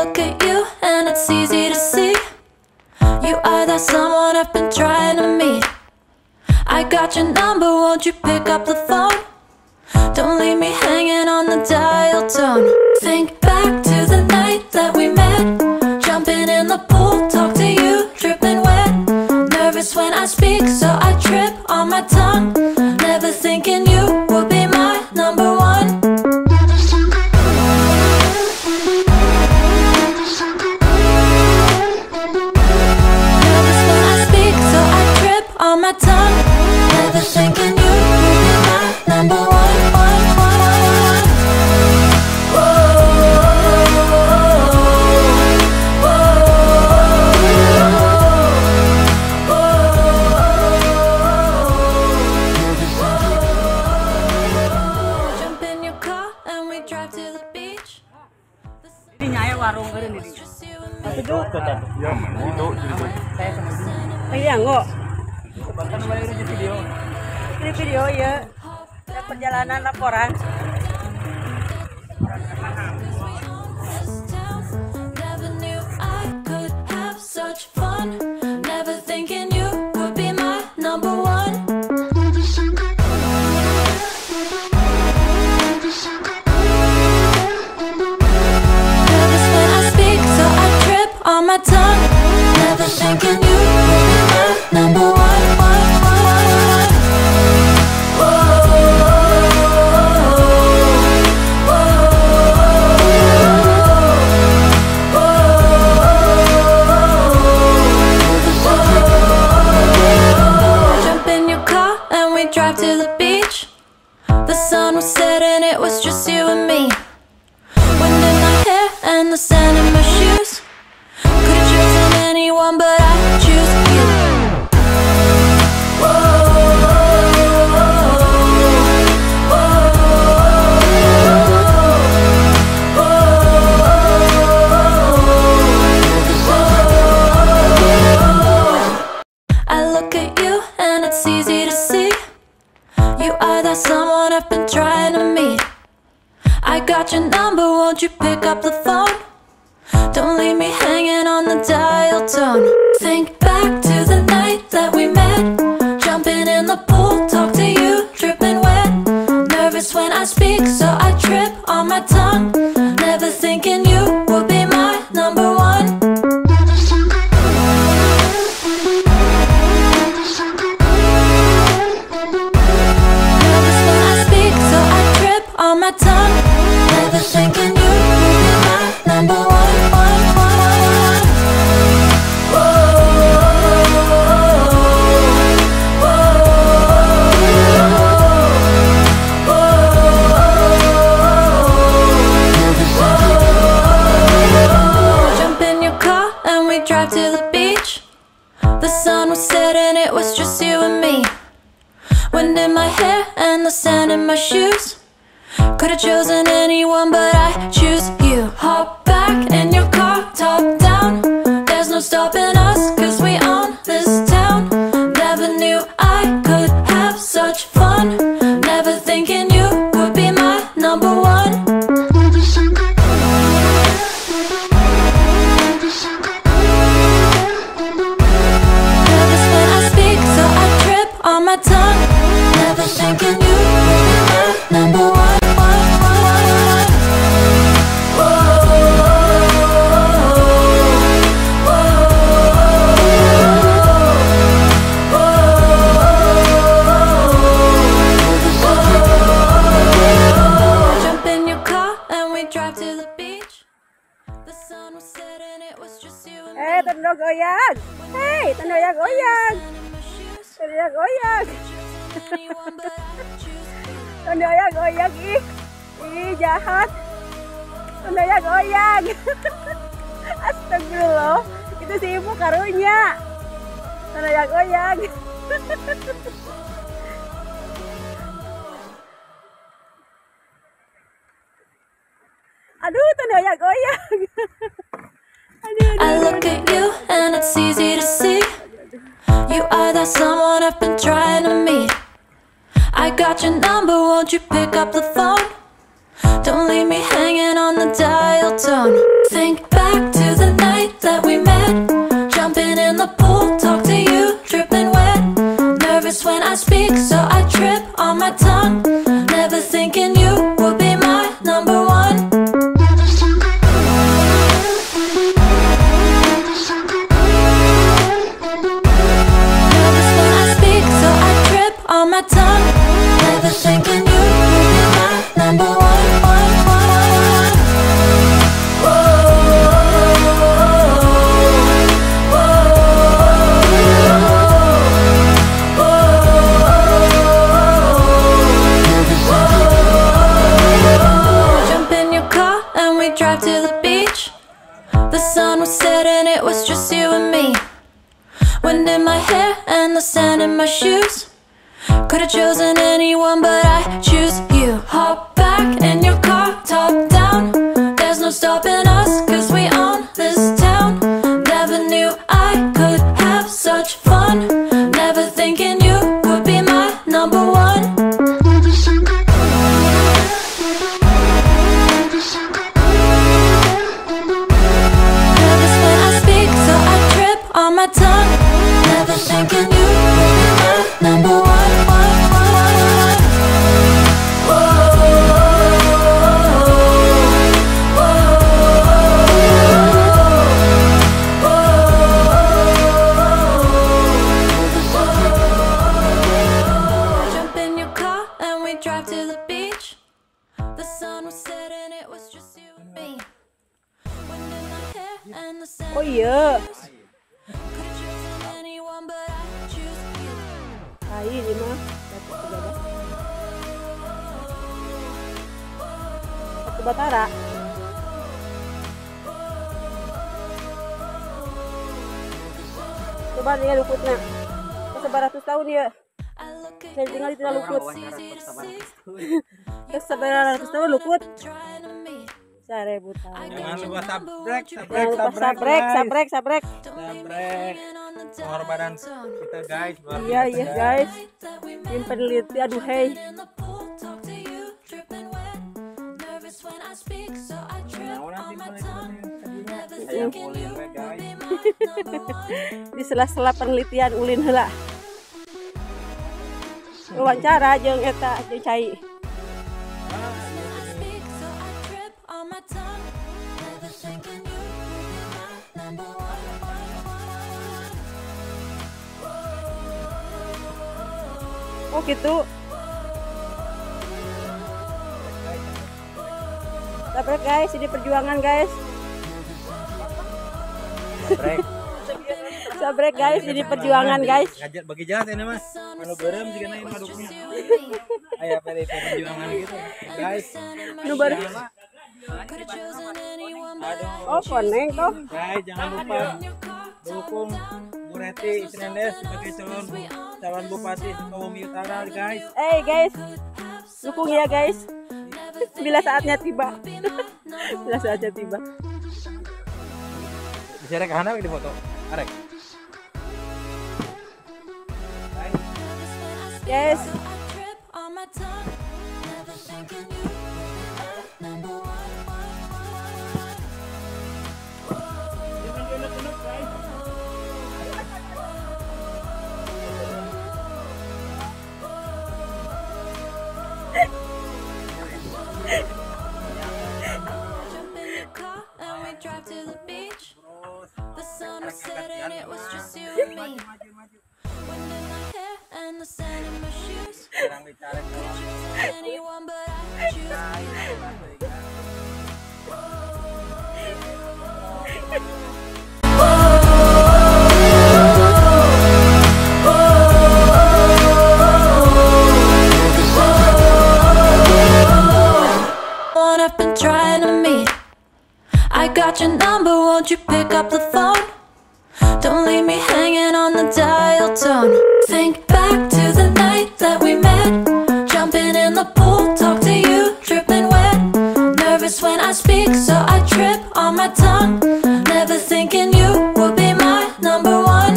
look at you and it's easy to see. You are that someone I've been trying to meet. I got your number, won't you pick up the phone? Don't leave me hanging on the dial tone. Think back to the night that we met. Jumping in the pool, talk to you, dripping wet. Nervous when I speak, so I trip on my tongue. Never thinking you would be my number one. Nervous when I speak, so I trip on my tongue. Never thinking you would be my number one. Ini video ya, perjalanan laporan. My tongue, never thinking you would be my number one, one, one, one. Whoa, whoa, whoa, whoa. Jump in your car and we drive to the beach. The sun was setting, it was just you and me. Wind in my hair and the sand in my shoes. Anyone but I choose you. Whoa, whoa, whoa, whoa. I look at you and it's easy to see. You are that someone I've been trying to meet. I got your number, won't you pick up the phone? Don't leave me hanging on the dial tone. Think back to the night that we met. Jumping in the pool, talk to you, dripping wet. Nervous when I speak, so I trip on my tongue. Never thinking you would be my number one. Nervous when I speak, so I trip on my tongue. Never thinking you would be my number one. Drive to the beach. The sun was setting, it was just you and me. Wind in my hair and the sand in my shoes. Could've chosen anyone, but I choose you. Hop back in your car, top down. There's no stopping us, cause we own this town. Never knew I could have such fun. Never thinking you would be my number one. On my tongue, never thinking you would be my number one, one, one, one. Whoa, whoa, whoa, whoa. Jump in your car and we drive to the beach. The sun was setting, it was just you and me. Hey, tandog oyag. Hey, tandog oyag. Goyang-goyang. Goyang-goyang, ih, ih jahat. Goyang-goyang. Astagfirullah, itu si ibu karunya. Goyang-goyang. Aduh, goyang-goyang. I look at you and it's easy to see. You are that someone I've been trying to meet. I got your number, won't you pick up the phone? Don't leave me hanging on the dial tone. Think back night that we met. Jumping in the pool, talk to you, dripping wet. Nervous when I speak, so I trip on my tongue. Never thinking you would be my number one. Nervous when I speak, so I trip on my tongue. Never thinking you would be my number one, one, one, one. Whoa, whoa, whoa, whoa. Jump in your car and we drive to the beach. The sun was setting, it was just you and me. Wind in my hair and the sand in my shoes. Could've chosen anyone, but I choose you. Hop back in your car, top down. There's no stopping us, cause we own this town. Never knew I could have such fun. Never thinking you would be my number one. Nervous when I speak, so I trip on my tongue. Never thinking you would be my number one, one, one, one. Whoa, whoa, whoa, whoa. Jump in your car and we drive to the beach. The sun was setting, it was just you and me. Wind in my hair and the sand Oh in my iya. shoes. Could've chosen anyone, but I choose you. Ai ini mah dapat sejadah. Satu batara. Coba nih luputnya. Seberatus tahun ya. I look at Saya tinggal you, di tidak luput. it's easy to see. Terus seberatus tahun luput. Been trying to meet. Seribu tahun. I Jangan got your lupa number, sabrek, won't you sabrek, Jangan lupa sabrek, sabrek, guys. sabrek, sabrek. Don't leave me Sabrek. hanging on the Pengorbanan dial tone. kita guys, luar Iya, biasa iya guys. guys. Night that we Tim met. peneliti, aduh hey. Jumping in the pool, talk to you, dripping wet. Nervous when I speak, so I trip Nah, on nanti my boleh tongue. Never Saya thinking boleh you we, would guys. be my number one. Di sela-sela penelitian ulin heula. Wawancara jeung eta jeung cai. Nervous when I speak, so I trip on my tongue. Never thinking you would be my number one, one, one. Oh gitu. Sabrek guys, ini perjuangan guys. Sabrek. Sabrek guys, ini perjuangan guys. Ngajak bagi jalan ini mas. Anu berem juga naik maduknya. Ayo PDIP perjuangan gitu, guys. Nu baru. Could've chosen anyone, but I Oh, koneng toh. Guys, jangan lupa dukung Bu Reti Isnendes sebagai calon calon bupati Sukabumi Utara, guys. Eh guys, dukung ya guys. Bila saatnya tiba. Bila saatnya tiba. Bisa rek hana di foto. Arek. Guys, trip on my tongue. Never thinking you would be my number one, one, one. Jangan enak-enak, guys. Jump in your car and we drive to the beach. The sun was setting, it was just you and me. Wind in my hair and the sand in my shoes. Sekarang ditarik. Could've chosen anyone, but I choose you. One I've been trying to meet. I got your number, won't you pick up the phone? Don't leave me hanging on the dial tone. Think back to the night that we met. Jumping in the pool, talk to you, dripping wet. Nervous when I speak, so I trip on my tongue. Never thinking you would be my number one.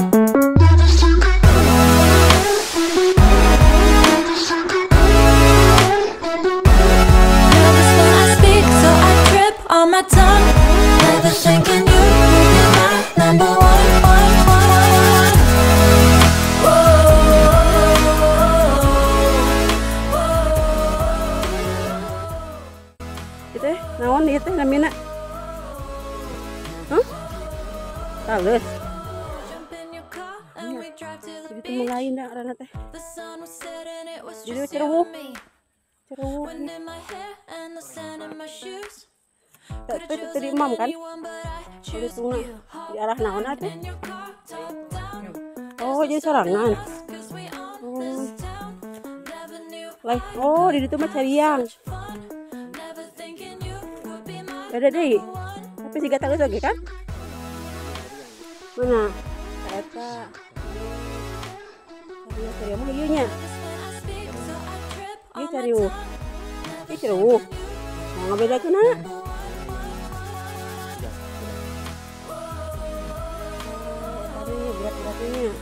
Nervous when I speak, so I trip on my tongue. Never thinking you would be my Halus. Jadi mulai dah arana teh. Jadi ceruh. Ceruh. Itu tadi imam kan? Jadi sungai di arah naon atuh? Oh, jadi sorangan. Oh. Lai, oh di ditu mah cariang. Ada deui. Tapi siga talus oge kan? Mana? Eta. Cariang mah ieu nya. Ieu cariuh. Ieu cariuh. Nah, ngabedakeun na. Berat-beratnya.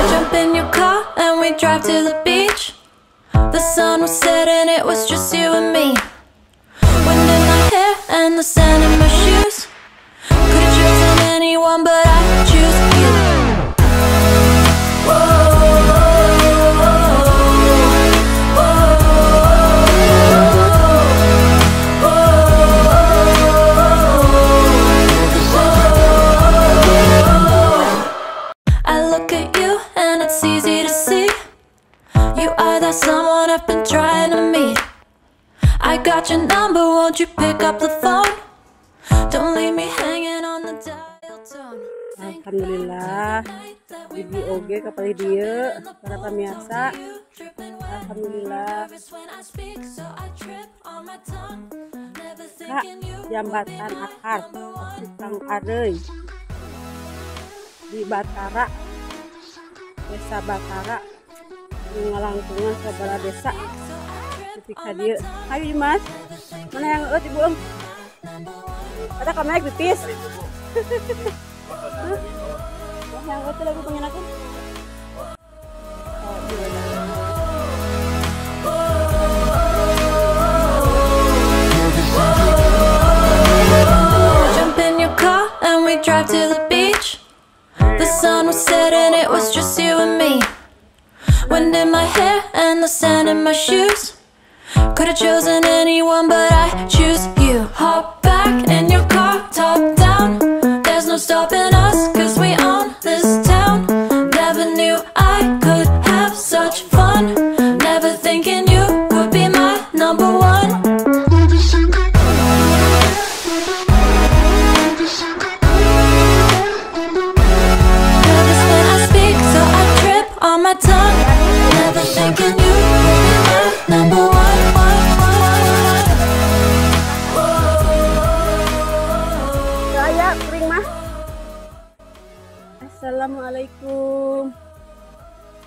Jump in your car and we drive to the beach. The sun was setting, it was just you and me. Wind in my hair and the sand in my shoes. Could've chosen anyone, but I choose you. Someone I've been trying to meet. I got your number, won't you pick up the phone? Don't leave me hanging on the dial tone. Alhamdulillah, Ibu oge kapalih dieu para pemirsa. Alhamdulillah. Kak, jambatan akar tukang areuy di Batara, Desa Batara, ngalangkungan sabara desa. Ketika dia, ayo Mas, mana yang ibu om? Ada kamu naik pipis. Yang itu lagi pengen aku. Jump in your car and we drive to the beach. The sun was setting, it was just you and me. Wind in my hair and the sand in my shoes. Could've chosen anyone, but I choose you. Hop back in your car, top down. There's no stopping us, cause we own this town. Never knew I could have such fun. Never thinking you would be my number one. Nervous when I speak, so I trip on my tongue. Never thinking you would be my number one. Saya kering mah. Assalamualaikum.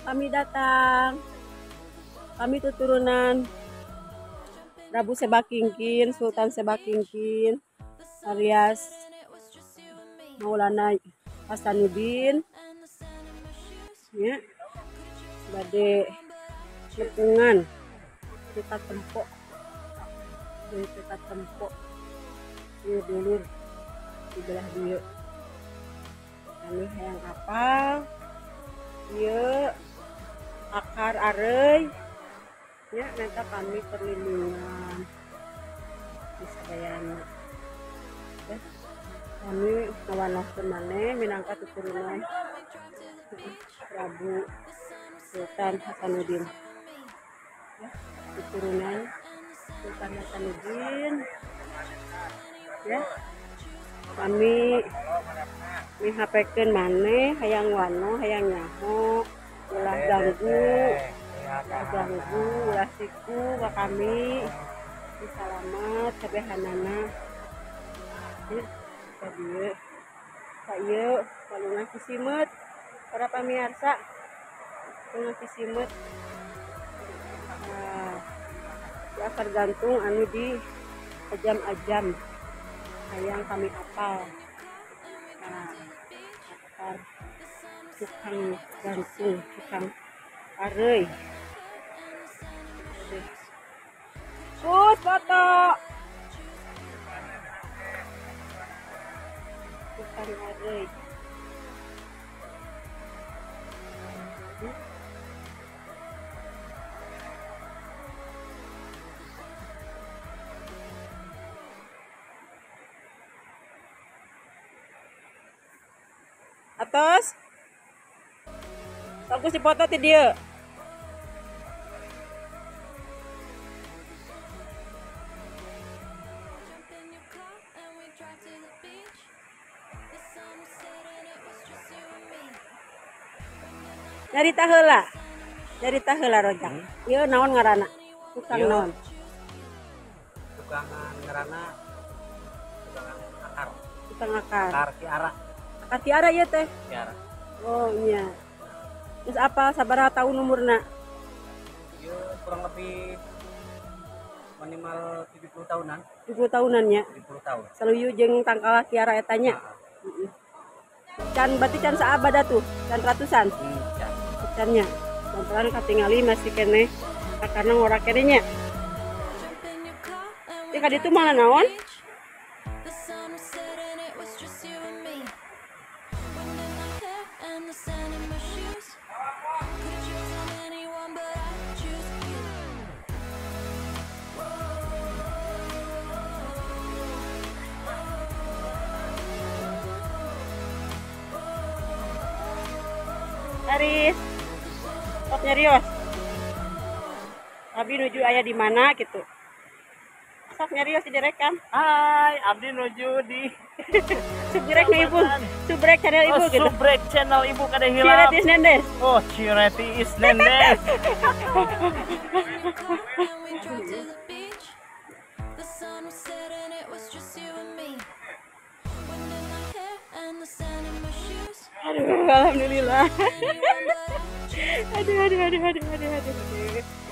Kami datang. Kami keturunan Prabu Sebakingkin, Sultan Sebakingkin, alias Maulana Hasanuddin. Ya. Bade lepungan kita tempok, kita tempok ieu dulur di belah dieu. Kami hayang apal ieu akar areuy nya, minta kami perlindungan di sadayana. Ya, kami ngawanohkeun maneh minangka keturunan Prabu Sultan Hasanuddin. Ya, keturunan Sultan Hasanuddin. Ya, kami mihapekeun maneh hayang wano hayang nyaho ulah ganggu, ulah ganggu, ulah siku ka kami. Salamat kabehanana. Ya, ka dieu. Ka ieu walungan Cisimeut para pamirsa. Walungan Cisimeut. Nah, ya tergantung anu di ajam-ajam hayang kami apal. Nah, akar tukang gantung, tukang areuy. Pus foto. Tukang areuy. Tos. Bagus dipoto ti dieu. Nyarita heula. Nyarita heula Rojak. Ieu naon ngaranna? Tukang naon? Tukangan ngaranna tukangan akar. Tukang akar. Akar Kiara. Akar Kiara ieu teh? Kiara. Oh iya. Terus apa sabaraha tahun umurna? Ieu kurang lebih minimal 70 tahunan. 70 tahunan nya. 70 tahun. Saluyu jeung tangkal Kiara eta nya. Heeh. Can berarti can saabad atuh, can ratusan. Can. Cannya. Pelan-pelan katingali masih keneh akarna ngora keneh nya. Ieu ka ditu malah naon? Aris, sok nyarios. Abi nuju aya di mana gitu. Sok nyarios direkam. Hai, abdi nuju di Subrek nih ibu. Subrek channel ibu gitu. Subrek channel ibu kada hilap. Cireti Isnendes. Oh, Cireti Isnendes. Aduh, alhamdulillah. Aduh, aduh, aduh, aduh, aduh, aduh.